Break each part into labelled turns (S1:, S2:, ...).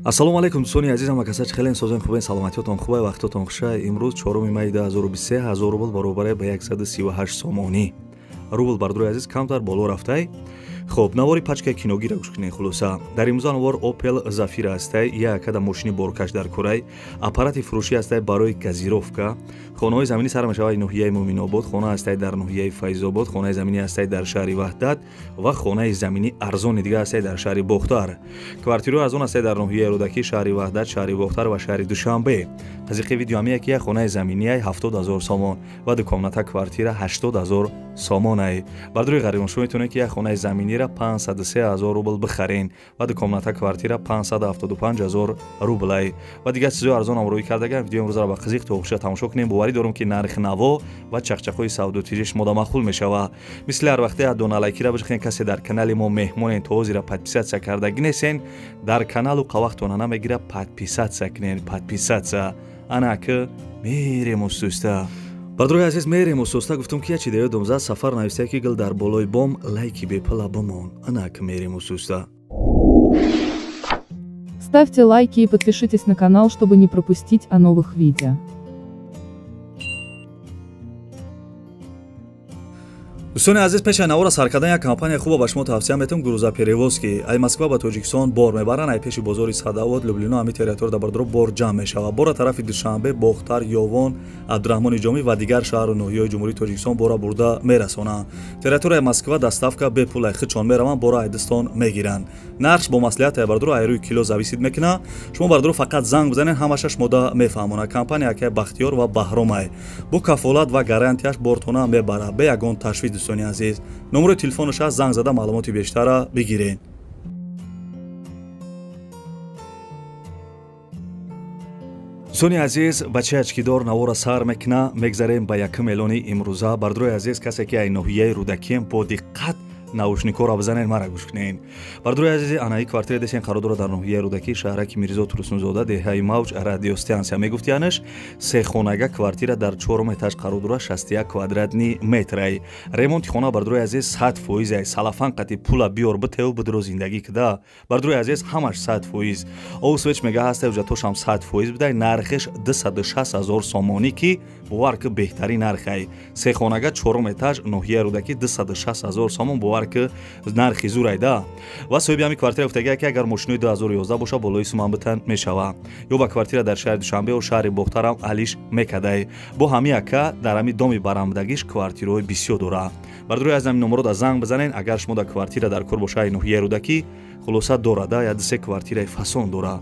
S1: Ассалому алайкум дӯстони азизам, ва касач хелен созен хубен, саломатиётон хубай, вақтотон хушай. Имрӯз 4 май 2023, 1000 рубл баробаре ба 138 сомонӣ. Рубл бардорои азиз камтар боло рафтай. Хоб, навори пачкаи киногира гӯш кунед хулоса. Дар имрӯза навор Opel Zafira ҳастай, як ада мошини боркаш дар курай, аппарати фурӯшӣ ҳастай барои газировка. Хонаҳои заминӣ сар мешавад ноҳияи Мӯминобод, хона ҳастай дар ноҳияи Файзобод, хонаи заминӣ ҳастай дар шаҳри Ваҳдат ва хонаи заминӣ арзони дигар ҳастай дар шаҳри Бохтар. Квартираҳои арзон ҳастай дар ноҳияи Рӯдакӣ, шаҳри Ваҳдат, шаҳри Бохтар ва шаҳри Душанбе. Қазиқи видео ҳамия ки як хонаи заминияй 70 000 сомон ва дукомната квартира 80 000 сомонай. Бардорои ғарибон, шумо метавонед ки як хонаи заминира 503 000 рубл бихарен ва дукомната квартира 575 000 рублай. Ва дигар чизҳои арзонам рӯй кардагам. Видеои имрӯзаро ба қизиқ то охиша тамошо кунем. Боварӣ дорам ки нархи наво ва чақчақҳои савдотиҷи шумода маъқул мешава. Мисли ҳар вақте адона лайкира бижихен. Касе дар канали мо меҳмонен, то ҳозира подписаться кардагӣ несен дар каналу қавақтона намегира, подписаться кунен, подписаться. Ана ки мерем устуста. Бардорои азиз, мерем устуста. Гуфтум ки ячи деёдум зад сафар нависта ки гил дар болои бом лайки бепала бимон. Ана ки мерем устуста.
S2: Ставьте лайки и подпишитесь на канал, чтобы не пропустить о новых видео.
S1: Дӯстони азиз, пеши навора сар кардан як компания хуба ба шумо тавсия метавам, грузоперевозки. Ай Москва ба Тоҷикистон бор мебаранд, ай пеши бозори Садовод, Люблино, ҳами территория бардоро бор ҷамъ мешавад. Бора тарафи Душанбе, Бохтар, Ёвон, Абдураҳмони Ҷомӣ ва дигар шаҳру ноҳияҳои Ҷумҳурии Тоҷикистон бора бурда мерасонанд. Территорияи Москва доставка бепул, ай худшон мераванд, бора айдистон мегиранд. Нархш бо маслиҳат ай бардоро ай рӯи кило зависит мекунад. Шумо бардоро фақат занг бизанед, ҳамаша шумода мефаҳмонад. Компания акай Бахтиёр ва Баҳромай. Бо кафолат ва гарантияш бортона мебарад, бе ягон ташвиш. Дӯстони азиз, номерои телефонаш ҳаст, занг зада маълумоти бештарра бигиред. Дӯстони азиз, бачаи ачкидор навора сар мекуна. Мегзарем ба якум эълони имрӯза. Бардорои азиз, касе ки ай ноҳияи Рӯдакием, бо диққат наушникҳоро бизанед, мара гӯш кунед. Бардорои азизи, анаи квартира десен қарор дорад дар ноҳияи Рӯдакӣ, шаҳраки Мирзо Турсунзода, деҳаи Мавҷ, радиостанция мегуфтиянаш. Се хонага квартира дар чорум этаж қарор дорад, 61 квадратный метрай. Ремонти хона, бардорои азиз, 100% ай. Салафан қати пула биёр битеву бидро зиндагӣ кида. Бардорои азиз, ҳамаш 100%. Ову свеч мега ҳаста, ҳуҷҷатошам 100% бидай. Нархиш 260 000 сомонӣ, ки бовар ки беҳтарин нархай. Се хонага, чорум этаж, ноҳияи Рӯдакӣ, 260 000 сомон, бовар ки нархи зурайда. Ва соҳиби ҳами квартира гуфтагия ки агар мошинои 2011 боша, болои суман битан мешава. Ё ба квартира дар шаҳри Душанбе ё шаҳри Бохтарам алиш мекадай. Бо ҳами ака дар ҳами доми барамдагиш квартираҳои бисёр дора. Бардорои аз ҳами номеро да занг бизанед, агар шумо дар квартира дар кор боша ноҳияи Рӯдакӣ. Хулоса дорада, я ду-се квартираи фасон дора.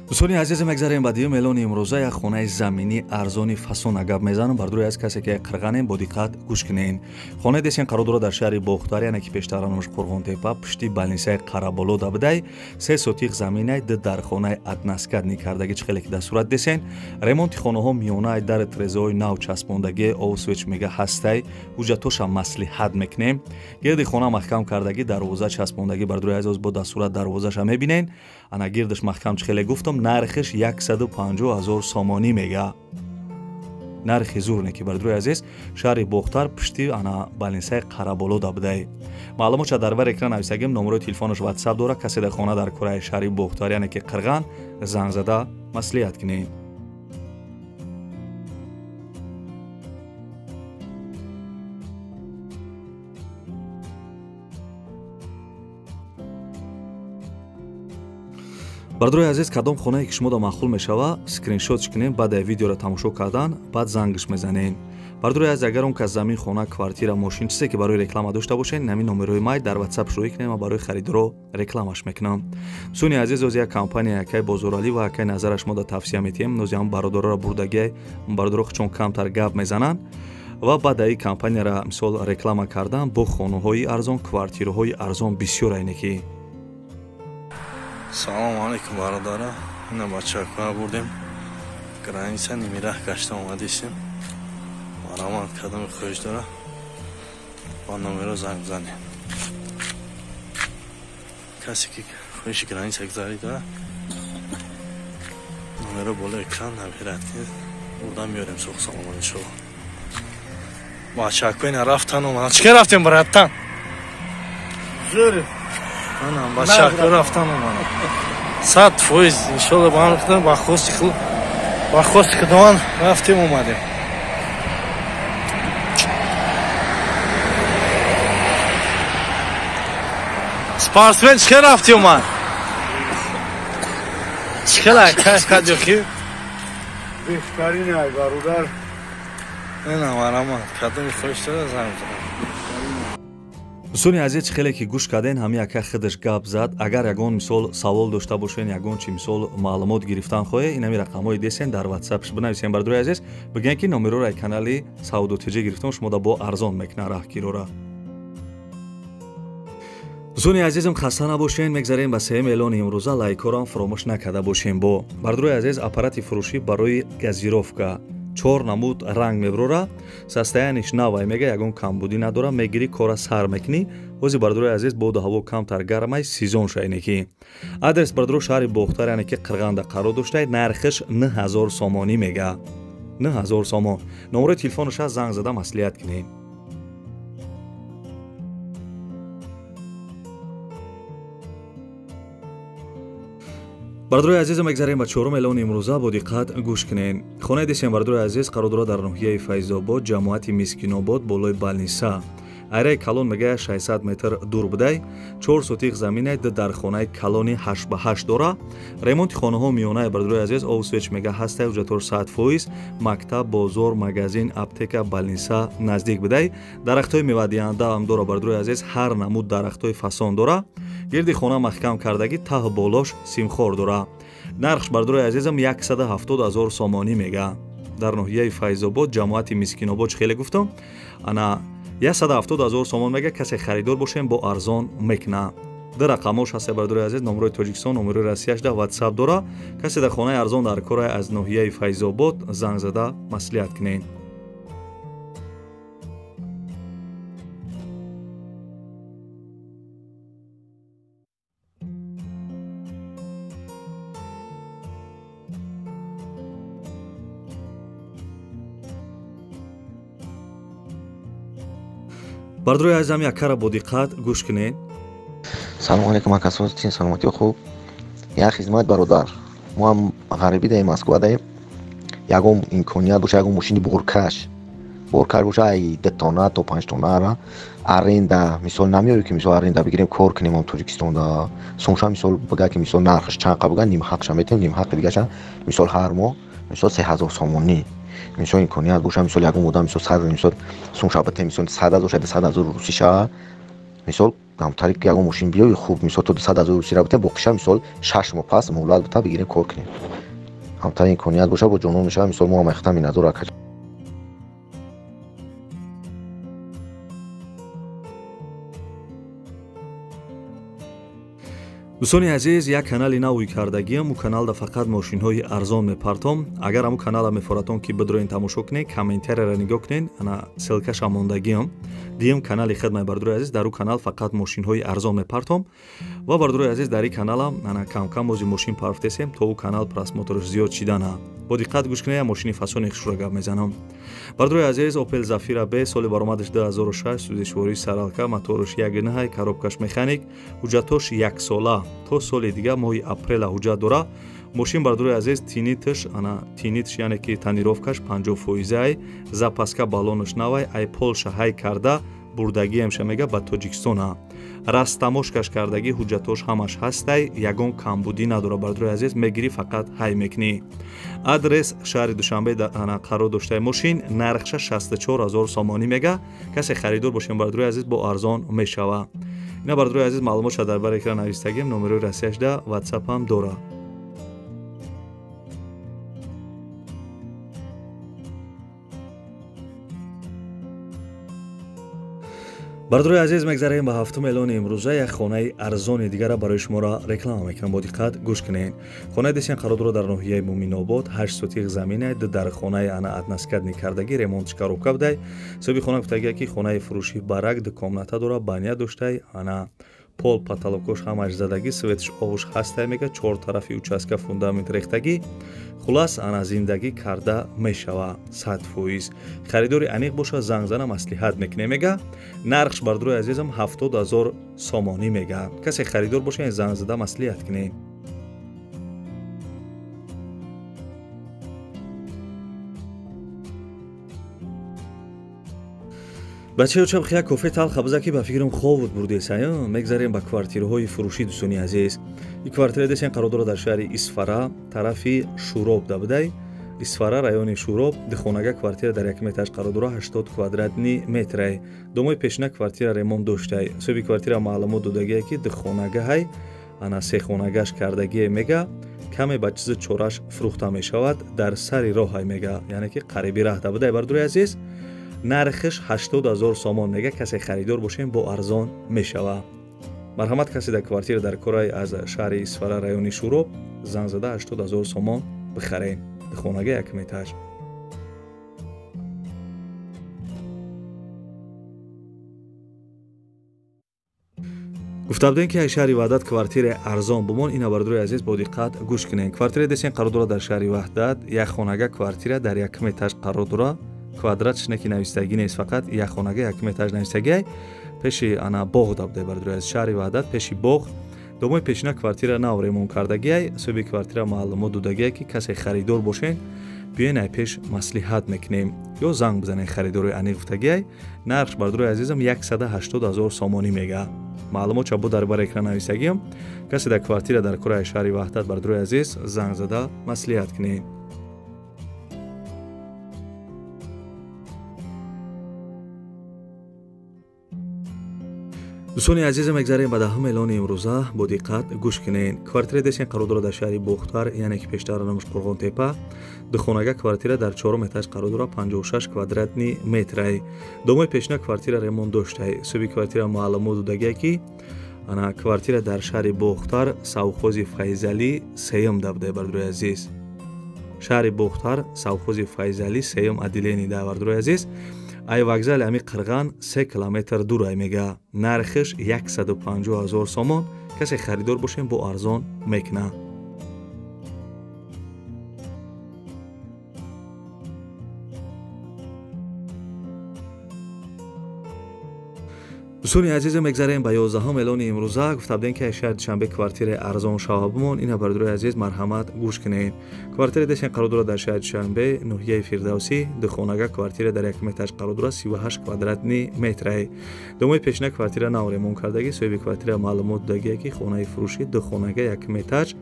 S1: Дӯстони азиз, мегзарем ба дуюм эълони имрӯза. Як хонаи заминӣ арзони фасона гап мезанам. Бардорои аз касе ки қирғанем, бо диққат гӯш кунед. Хонаи десен қарор дорад дар шаҳри Бохтар, яъне ки пештара номаш Қурғонтепа, пушти балнисаи Қараболо да бидай. 3 сотиқ заминай, ду дар хонаи односкатный кардагӣ, чӣ хеле ки дар сурат десен. Ремонти хонаҳо миёнаи, дари трезаҳои нав часпондагӣ, ов свеч мега ҳастай, ҳуҷҷатоша маслиҳат мекунем. Гирди хона маҳкам кардагӣ, дарвоза часпондагӣ. Бардорои азиз, бо дар сурат дарвозаша мебинен. Ана гирдаш маҳкам, чӣ хеле гуфтам, нархиш 150 000 сомонӣ мега. Нархи зур не ки, бардорои азиз, шаҳри Бохтар, пушти ана балнисаи Қараболо да будай. Маълумотша дар вар экран нависагим, номерои телефонаш ватсап дора. Касе дар хона дар кораи шаҳри Бохтар, яъне ки Қирған, занг зада маслиҳат кунед. Бардорои азиз, кадом хонае ки шумода маъқул мешава, скриншотш кунем, баъд ай видеоро тамошо кардан, баъд зангш мезанем. Бардорои азиз, агар он кас замин, хона, квартира, мошин, чизе ки барои реклама дошта бошед, ҳамин номерои май дар ватсап шӯӣ кунем ва барои харидоро рекламаш мекунам. Дӯстони азиз, оз як компания акай Бозоралӣ ва акай Назара шумода тавсия метиҳем. Нози ҳам бародароро бурдагиай, бародаро чун камтар гап мезананд ва баъд аи компанияра мисол реклама кардан, бо хонаҳои арзон, квартираҳои арзон бисёр айне ки.
S3: Салому алайкум, бародара. Ина бачакҳоя бурдем граница, нимираҳ гашта омадисем. Марамат кадоми хоҳиш дора, ба номеро занг бизанем. Касе ки хоҳиши граница гузарӣ дора. Номеро боло экран набирад ки бурда меорем сух саломон иншалло. Бачакҳо ина рафтан омадан. Чӣ рафтем братан?
S4: Зӯр.
S3: Ана бачакҳо рафтан омадан. 100% иншалло ба ҳам ба хости худ ба хости худованд рафтем омадем. Спортсмен чӣ рафти омад? Чӣ хела кайф кардӣ охир?
S4: Беҳтарин ай бародар.
S3: Ина марамат кадоми хоҳиш дора занг бизанам.
S1: Дӯстони азиз, чӣ хеле ки гӯш карден, ҳамин яка худаш гап зад. Агар ягон мисол савол дошта бошен, ягон чи мисол маълумот гирифтан хоҳе, ин ҳамин рақамҳои десен дар WhatsApp бинависен. Бародарои азиз, бигӯен ки номерора ай канали Савдо ТЖ гирифтам, шумо да бо арзон мекунад раҳгирора. Дӯстони азизам, хаста набошен, мегзарем ба сеюм эълони имрӯза. Лайкҳоро ҳам фаромӯш накарда бошем. Бо бародарои азиз, аппарати фурӯшӣ барои газировка 4 намуд ранг меброра, состояниш навай мега, ягон камбудӣ надора, мегирӣ кора сар мекунӣ. Ҳозир бародарои азиз, боду ҳаво камтар гармай, сезон шайне ки. Адрес бародаро шаҳри Бохтар, яъне ки Қирғанда қарор доштай, нархиш 9000 сомонӣ мега. 9000 сомон. Номерои телефонаш занг зада маслиҳат кунем. Бародарои азиз, мегзарем ба чорум эълони имрӯза. Бо диққат гӯш кунед. Хонаи десем бародарои азиз қарор дорад дар ноҳияи Файзобод, ҷамоати Мискинобод, болои Балниса. Айраи калон мегая 600 метр дур будай, 4 сотих заминай, ду дар хонаи калони 8 ба 8 дора. Ремонти хонаҳо миёнаи бародарои азиз, овсвеч мега ҳастай, ҳуҷҷатҳоро 100%, мактаб, бозор, магазин, аптека, балниса наздик будай. Дарахтҳои мевадиҳанда ҳам дора бародарои азиз, ҳар намуд дарахтҳои фасон дора. Гирди хона маҳкам кардагӣ, таҳ болош симхор дора. Нархш бародарои азизам 170 000 сомонӣ мега. Дар ноҳияи Файзобод, ҷамоати Мискинобод, чӣ хеле гуфтам, ана 170 000 сомон мега. Касе харидор бошем, бо арзон мекуна. Ду рақамош ҳаста бародарои азиз, номерои Тоҷикистон, номерои Россияш да WhatsApp дора. Касе дар хонаи арзон дар кора аз ноҳияи Файзобод занг зада маслиҳат кунед. Бародарои азизам, яккара бо диққат гӯш кунед.
S5: Салому алейкум, ака, созтин, саломатӣ хуб. Як хизмат бародар. Мо ҳам ғарибӣ даем, Москва даем. Ягон имконият боша, ягон мошини боркаш. Боркаш боша, ай 2 тонна то 5 тонна аренда, мисол намеояд ки мисол аренда бигирем, кор кунем ам Тоҷикистонда. Сумша мисол бага ки мисол нархш чанд қа бага, ним ҳақша метем, ним ҳақи дигаша мисол ҳар моҳ мисол 3000 сомонӣ. Мисол имконият боша, мисол ягон одам мисол 100 мисол сумша бите, мисол 100 000 шава, 200 000 русӣ шава, мисол ҳамтари ягон мошин биёи хуб, мисол то 200 000 русӣ ра битем, боқиша мисол 6 моҳ пас муҳлат бита бигирем, кор кунем. Ҳамтари имконият боша, бо ҷонон мешава, мисол мо ҳам айхта миннатдор ака.
S1: Дӯстони азиз, як канали навӣ кардагиам. Ӯ каналда фақат мошинҳои арзон мепартом. Агар ҳамун канала мефоратон ки бидроен тамошо кунед, комментарияро нигоҳ кунед, ана ссылкаша мондагиам. Диюм канали хидмаи бародарои азиз, дар ӯ канал фақат мошинҳои арзон мепартом. Ва бародарои азиз, дар ин каналам ана камкам бози мошин парфтесем, то ӯ канал просмотрш зиёд шидана. Бо диққат гӯш кунед, мошини фасони хушро гап мезанам. Бародарои азиз, Opel Zafira B, соли баромадаш 2006, сӯзишвории саралка, моторш 1.9, коробкаш механик, ҳуҷҷатош яксола, то соли дига моҳи апрела ҳуҷҷат дора. Мошин бародарои азиз, тинитш, ана тинитш, яъне ки тонировкаш 50% ай, запаска баллонаш навай, ай Полша ҳай карда бурдагиамша мега ба Тоҷикистона. Растамошкаш кардагӣ, ҳуҷҷатош ҳамаш ҳастай, ягон камбудӣ надора бародарои азиз, мегирӣ фақат ҳай мекунӣ. Адрес шаҳри Душанбе ана қарор доштаи мошин, нархша 64 000 сомонӣ мега. Касе харидор бошем бародарои азиз, бо арзон мешава. Ина бародарои азиз, маълумотша дар бар экран навистагим, номерои Россияшда WhatsApp ҳам дора. Бародарои азиз, мегзарем ба ҳафтум эълони имрӯза. Як хонаи арзони дигара барои шуморо реклама мекунам, бо диққат гӯш кунед. Хонаи десен қарор дорад дар ноҳияи Муминобод, 8 сотих замина, ду дар хонаи ана односкатный кардагӣ, ремонтш коробка будай. Соҳиби хона гуфтагия ки хонаи фурӯшӣ барак, ду комната дора, баня доштай, ана Пол потолокош ҳамаш задагӣ, светш овуш ҳастай мега, чор тарафи участка фундамент рехтагӣ. Хулас, ана зиндагӣ карда мешава 100%. Харидори аниқ боша, занг зана маслиҳат мекунем мега. Нархш бардорои азизам 70 000 сомонӣ мега. Касе харидор боша, занг зада маслиҳат кунем. Бачаё чаб хия кофе талха биза ки ба фикрам ховуд бурдесая. Мегзарем ба квартираҳои фурӯшӣ, дӯстони азиз. Ин квартира десен қарор дорад дар шаҳри Исфара, тарафи Шӯроб дабудай. Исфара, райони Шӯроб, духонага квартира дар якум этаж қарор дорад, 80 квадратни метрай. Домои пешина квартира ремонт доштай. Соҳиби квартира маълумот додагие ки духонагаҳай, ана сехонагаш кардагие мега. Каме ба чизи чораш фурӯхта мешавад, дар сари роҳай мега, яъне ки қариби раҳ дабудай бардори азиз. Нархиш 80 000 сомон мега. Касе харидор бошем, бо арзон мешава. Марҳамат, касе дар квартира дар корай аз шаҳри Исфара, райони Шӯроб, занг зада 80 000 сомон бихарем. Хонага якум этаж. Гуфта будем ки шаҳри Ваҳдат квартираи арзон бумон. Ина бардорои азиз бо диққат гӯш кунем. Квартираи десен қарор дорад дар шаҳри Ваҳдат, як хонага квартира дар якум этаж қарор дорад. Квадратш не ки навистагӣ нест, фақат як хонага якум этаж навистагиай. Пеши ана боғ дабудай бардорои азиз, шаҳри Ваҳдат пеши боғ. Домои пешина квартира нав ремонт кардагиай. Соҳиби квартира маълумот додагиай ки касе харидор бошен, биёен ай пеш маслиҳат мекунем ё занг бизанен харидори аниқ гуфтагиай. Нархш бардорои азизам 180 000 сомонӣ мега. Маълумот чабо дар бар экран навистагиам. Касе дар квартира дар кораи шаҳри Ваҳдат бардорои азиз, занг зада маслиҳат кунем. Дӯстони азиз, мегзарем ба даҳум эълони имрӯза, бо диққат гӯш кунед. Квартираи десен қарор дорад дар шаҳри Бохтар, яъне ки пештар номаш Қурғонтепа. Духонага квартира дар чорум этаж қарор дорад, 56 квадратни метрай. Домои пешина квартира ремонт доштай. Соҳиби квартира маълумот додагие ки ана квартира дар шаҳри Бохтар, совхози Файзалӣ сеюм дабудай бардорои азиз. Шаҳри Бохтар, совхози Файзалӣ сеюм отделение да бардорои азиз. Ай вокзали ами Қирған 3 километр дурай мега. Нархиш 150 000 сомон. Касе харидор бошем, бо арзон мекуна. Дӯстони азиз, мегзарем ба 11 эълони имрӯза. Гуфта будем ки шаҳри Душанбе квартираи арзон шава бумон. Ина бардорои азиз марҳамат гӯш кунед. Квартираи десен қарор дорад дар шаҳри Душанбе, ноҳияи Фирдавсӣ, духонага квартира дар якум этаж қарор дорад, 38 квадратни метрай. Домои пешина квартира нав ремонт кардагӣ. Соҳиби квартира маълумот додагие ки хонаи фурӯшӣ духонага якум этаж,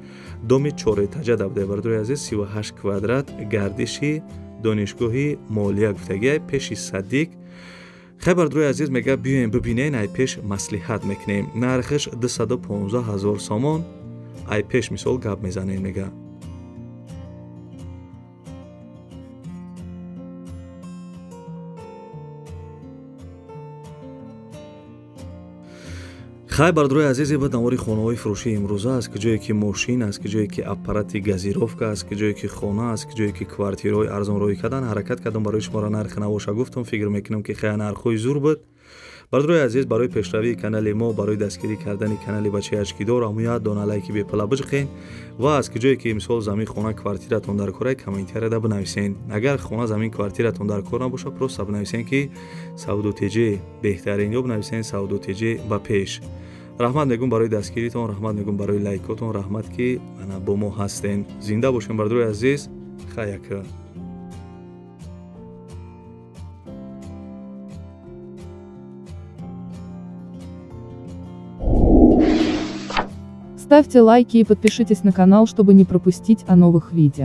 S1: доми чорэтажа дабудай бардорои азиз, 38 квадрат, гардиши донишгоҳи молия гуфтагиай, пеши садик. Хай бардорои азиз мега, биёем бибинен, ай пеш маслиҳат мекунем. Нархиш 215 000 сомон. Ай пеш мисол гап мезанем мега. Хай бардорои азиз, ба навори хонаҳои фурӯшии имрӯза аст, ки ҷое ки мошин аст, ки ҷое ки аппарати газировка аст, ки ҷое ки хона аст, ки ҷое ки квартираҳои арзон рӯй кардан. Ҳаракат кардам барои шуморо нархи навоша гуфтам. Фикр мекунам ки хая нархҳои зур буд. Бардорои азиз, барои пешравии канали мо, барои дастгирӣ кардани канали бачаи ашкидор, амуяд дона лайки бепала биҷиқен ва аз ки ҷое ки мисол замин, хона, квартиратон дар кора, комментарияда бинависен. Агар хона, замин, квартиратон дар кор набоша, просто бинависен ки Савдо ТЖ беҳтарин ё бинависен Савдо ТЖ ба пеш. Раҳмат мегӯм барои дастгиритон, раҳмат мегӯм барои лайкотон, раҳмат ки ана бо мо ҳастен. Зинда бошем бардорои азиз. Хаяка.
S2: Ставьте лайки и подпишитесь на канал, чтобы не пропустить о новых видео.